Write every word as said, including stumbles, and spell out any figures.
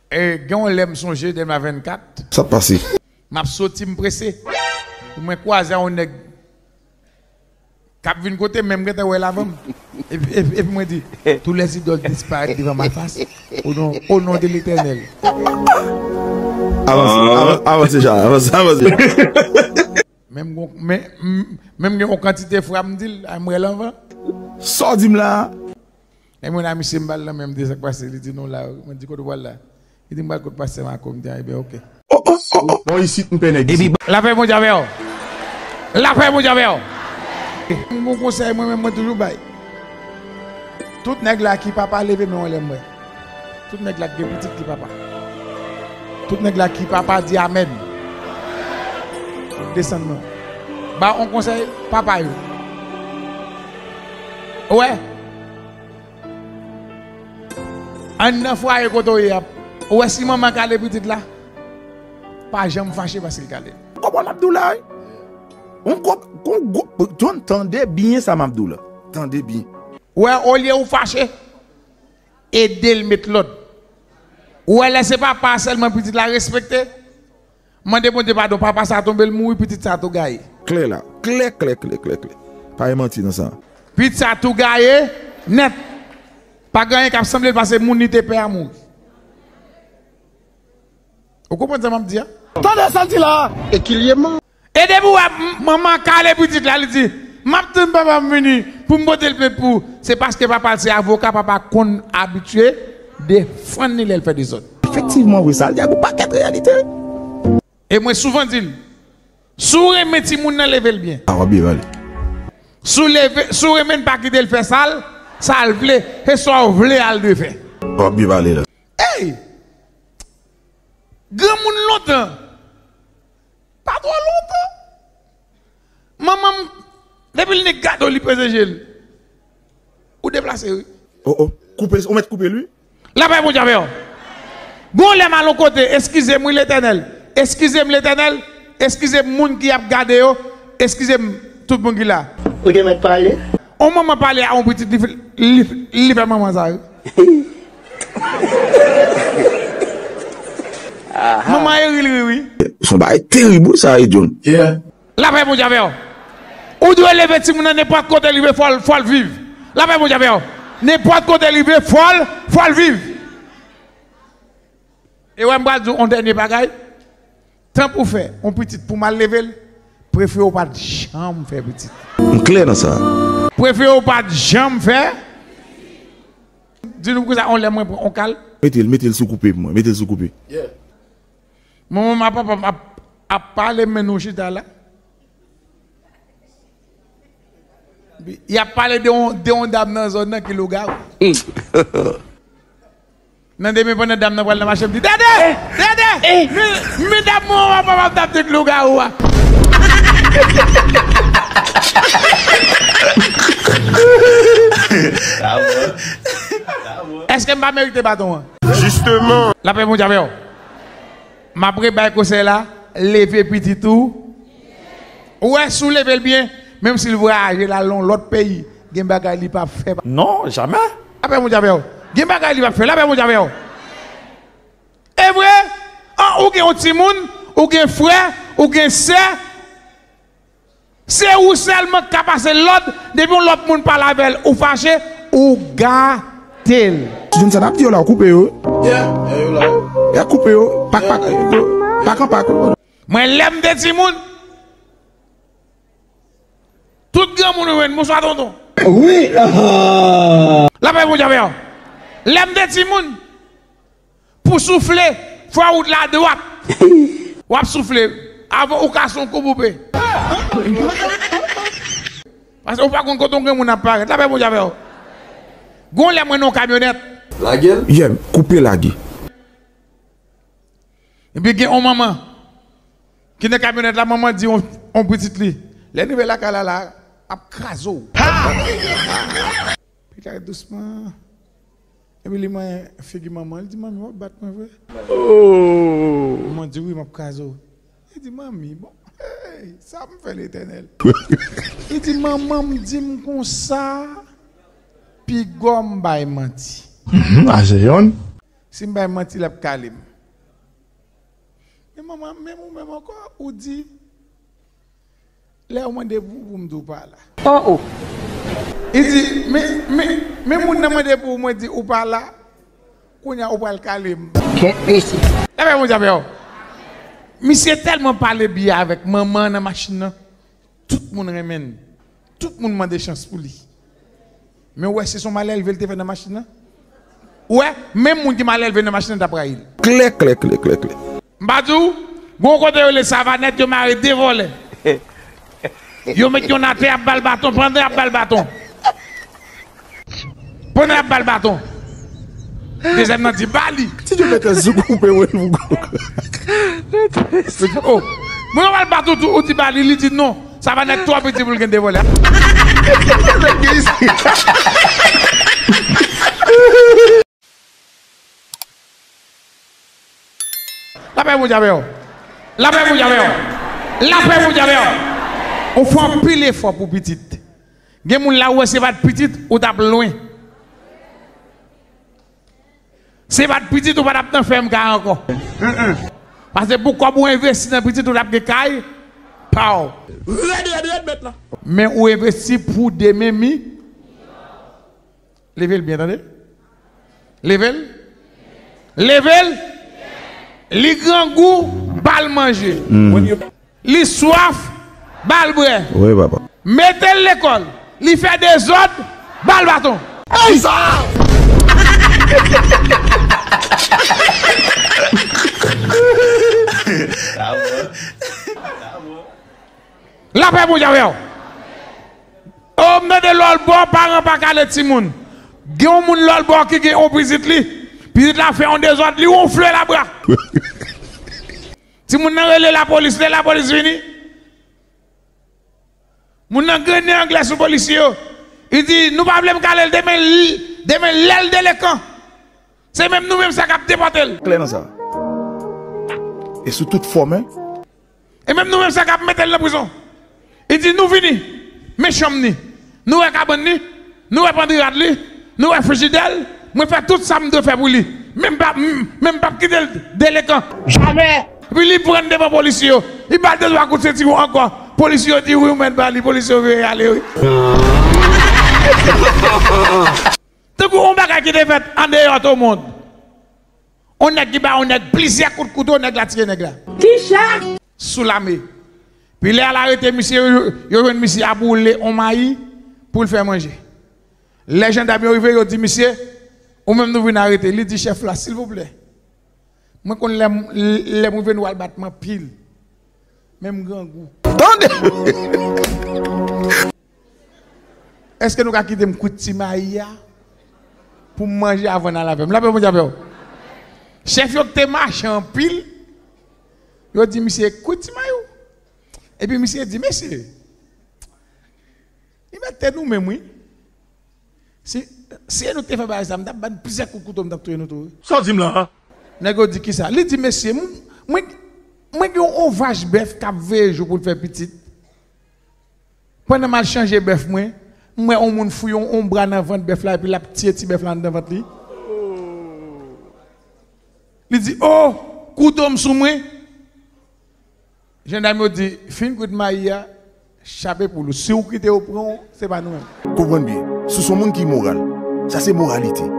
E gen yon lè m sonje, de mil vennkat, sa pase. M ap soti, m prese. Mwen kwaze a yon nèg k ap vin kote m, men m gentan wè l avan m. Epi, epi, epi mwen di, tous les idoles disparaissent devant ma face. Au nom, au nom de l'Éternel. Avanse, avan- avanse, Jean, avanse, avanse. Menm gon- men- m- menm gen yon kantite fwa m di l, ay, m wè l anvan. Sa w di m la a? Lè mwen a misye, m ba l nan men, m di sa k pase, li di nou la, mwen di kote w pral la? Li di m pral kot pastè Marco, m di a, ebyen, oke. Oh, oh, oh, oh. Bon, isit m pè nèg isit. Lapè Bondye avè w. Lapè Bondye avè w. M gon konsèy mwen menm mwen toujou bay. Tout nèg la ki papa leve men w anlè m wè. Tout nèg la ki gen pitit ki papa. Tout nèg la ki papa di amèn. Desann non. Ba on konsèy papa yo. Ou wè? Anndan fwaye kote w ye a, ou wè si manman kale pitit la, pa janm fache paske l kale l. Konprann m ap di w la wi. On kòb, on gwo, John, tande byen sa m ap di w la. Tande byen. Ou wè, olye ou fache, ede l met lòd. Ou wè, lè se papa sèlman pitit la respekte, mande Bondye padon, papa sa tonbe, l mouri, pitit sa tou gaye. Klè la. Klè, klè, klè, klè, klè. Pa gen manti nan sa. Pitit sa tou gaye nèt. Pa gen anyen k ap sanble l pase moun li te pè a mouri. Ou konprann sa m ap di a? Tande sa l di la a. E ki lye man. E depi w wè m- manman kale pitit la, li di, m ap tann papa m vini pou m pote l plent pou ou. Se paske papa l se avoka, papa konn abitye defann li lè l fè dezòd. Efektivman vre, sa l di a gon pakèt reyalite. E mwen souvan di l, si w renmen timoun nan, leve l byen. A, w ap byen pale. Si w leve, si w renmen l, pa kite l fè sa l, sa l vle, se sa w vle a l dwe fè. W ap byen pale la. Ey! Granmoun lontan, pa twò lontan. Manman m, depi l nik gade w, li peze je l. Ou deplase, wi. Oh, oh. Koupe, ou mèt koupe l, wi. Lapè Bondye avè w. Gon lè m al yon kote, eskize m, wi, Letènèl. Eskize m, Letènèl. Eskize m, moun ki ap gade yo. Eskize m, tout moun ki la. Ou te mèt pale? On manman pale a on pitit, li, li, li fè manman sa, wi. Manman e ri, l ri, wi. Se yon bagay terib, wi, sa, wi, John. Yeah. Lapè Bondye avè w. Ou dwe leve timoun nan nenpòt kote li vle, fò l, fò l viv. Lapè Bondye avè w. Nenpòt kote li vle, fò l, fò l viv. E wè, m pral di w yon dènye bagay. Tan pou fè yon pitit pou m al leve l, prefere w pa t janm fè pitit. M klè nan sa. Prefere w pa t janm fè. Di nou poukisa yon lè mwen pran yon kal. Mete l, mete l sou koupe pou mwen, mete l sou koupe. Yeah. Manman m ak papa m ap, ap pale, men nou chita la. Y ap pale de yon, de yon dam nan zòn nan ki lougawou. Nan demen pandan dam nan pral nan mache, m di, Dede! Dede! Men, men dam mwen an, papa m t ap di lougawou a. Èske m pa merite baton an? Jisteman. Lapè Bondye avè w. M ap rebay konsèy la, leve pitit ou. Ou wè, si w leve l byen, menm si l vwayaje, l al nan yon lòt peyi, gen bagay li p ap fè. Non, jamè. Lapè Bondye avè w. Gen bagay li p ap fè. Lapè Bondye avè w. E vre, an, ou gen yon timoun, ou gen frè, ou gen sè, se ou sèlman k ka pase l lòd, depi yon lòt moun pale avè l, ou fache, ou gate l. Ti John, sa n ap di yo la, w koupe yo. Yeah, yeah, yo la. Ya koupe yo, pak, pak, yo, pak an pak. Mwen, lè m te timoun, tout granmoun ou jwenn, bonswa tonton. Wi, ah. Lapè Bondye avè w. Lè m te timoun, pou soufle, fò wout la dwat. W ap soufle, avan ou ka son kou boupe. Paske ou pa konn kote yon granmoun ap parèt. Lapè Bondye avè w. Gon lè mwen nan yon kamyonèt. Lage l. Yeah, koupe lage. Epi gen yon manman ki nan kamyonèt la, manman di yon, yon pitit li, lè n rive lakay la, la, ap kraze w. Pitit la ret dousman. Epi li manyen figi manman, li di, manmi, w ap bat mwen vre? Oh! Manman di, wi, m ap kraze w. Li di, manmi, bon, hey, sa m fè Letènèl? Li di, manman m di m konsa, pigò m bay manti. Mhm, a se yonn. Si m bay manti, l ap kale m. Men manman, menm ou menm ankò, ou di, lè yo mande pou, pou m di w pa la. Oh, oh. Li di, men, men, men moun nan mande pou ou, mwen di ou pa la, kounye a ou pral kale m. Kèt mesye. Lapè Bondye avè w. Misye tèlman pale byen avèk manman nan machin nan. Tout moun renmen l. Tout moun mande chans pou li. Men w wè si se yon malelve l te fè nan machin nan? Ou wè, menm moun ki malelve nan machin nan t ap rayi l. Klè, klè, klè, klè, klè. M pa di w, gon kote yo rele Savanèt, yo mare de vòlè. Yo met youn atè, y ap ba l baton, pandan y ap ba l baton. Pandan y ap ba l baton, dezyèm nan di, "Ba li." Ti Djo mete zouk koupe wè l pou gwo. Oh. Mwen yo ba l baton tou, ou di, "Ba li," li di, "Non, sa va nèt twò piti pou l gen de vòlè." Lapè Bondye avè w. Lapè Bondye avè w. Lapè Bondye avè w. Ou fè anpil efò pou pitit. Gen moun la ou wè se pa t pitit, ou t ap lwen. Se pa t pitit, ou pa t ap nan fèm kay ankò. Paske pou kòb ou envesti nan pitit, ou t ap gen kay pa w. Rèd, rèd, rèd, mèt la. Men ou envesti pou demen mi. Leve l byen, tande. Leve l. Leve l. Li grangou, ba l manje. Li swaf, ba l bwè. Wi, papa. Mete l lekòl. Li fè dezòd, ba l baton. Ey! Sa! Lapè Bondye avè w. O, m tande lòlbò, paran pa kale timoun. Gen yon moun lòlbò ki gen yon pitit li. Pitit la fè yon dezòd, li wonfle labra. Timoun nan rele lapolis, lè lapolis vini. Moun nan grennen anglè sou polisye yo. Li di, "Nou pa vle m kale l, demen l, demen lè l delekan. Se menm nou menm sa k ap depòte l." Klè nan sa. E sou tout fòm, en. E menm nou menm sa k ap mete l nan prizon. Li di, "Nou vini, men chanm ni. Nou wè kabann ni, nou wè pandri rad li, nou wè frijidè l, mwen fè tout sa m dwe fè pou li. Men m p ap, m, men m p ap kite l delekan. Jamè!" Epi li pran devan polisye yo. Li ba l de twa kout sentiwon ankò. Polisye yo di, "Wi, ou mèt ba li." Polisye yo vire ale, wi. Tankou yon bagay ki te fèt andeyò to mond. On nèg ki ba on nèg plizyè kout kouto, nèg la tiye nèg la. Kicha? Sou lame. Pi lè al arete misye, yo, yo jwenn misye ap woule on mayi pou l fè manje. Lè jandam yo rive, yo di misye, "Ou menm nou vin arete." Li di chèf la, "Silvouplè, mwen konn lè m, lè m rive nou al bat m anpil. Men m grangou." Tande! Èske nou ka kite m kwit ti mayi a pou m manje avan n al avè m? Lapè Bondye avè w. Chèf yo ki te mache anpil, yo di misye, "Kwit ti mayi w." Epi misye di, "Mesye, li mèt tè nou menm, wi. Si, si e nou ki te fè bagay sa, m t ap ba n plizyè kout kouto, m t ap touye nou tou, wi." Sa w di m la a? Nèg yo di, "Kisa?" Li di, "Mesye, m, mwen, mwen gen yon vaj bèf k ap veye jou pou l fè pitit. Pandan m al chanje bèf mwen, m wè yon moun fouye yon, yon bra nan vant bèf la epi l ap tiye ti bèf la anndan vant li." Li di, "O, kouto m sou mwen." Jandam yo di, "Fin kwit mayi a, chape poul ou. Si w kite yo pran w, se pa nou menm." Konprann byen, si w se yon moun ki moral, sa se moralite.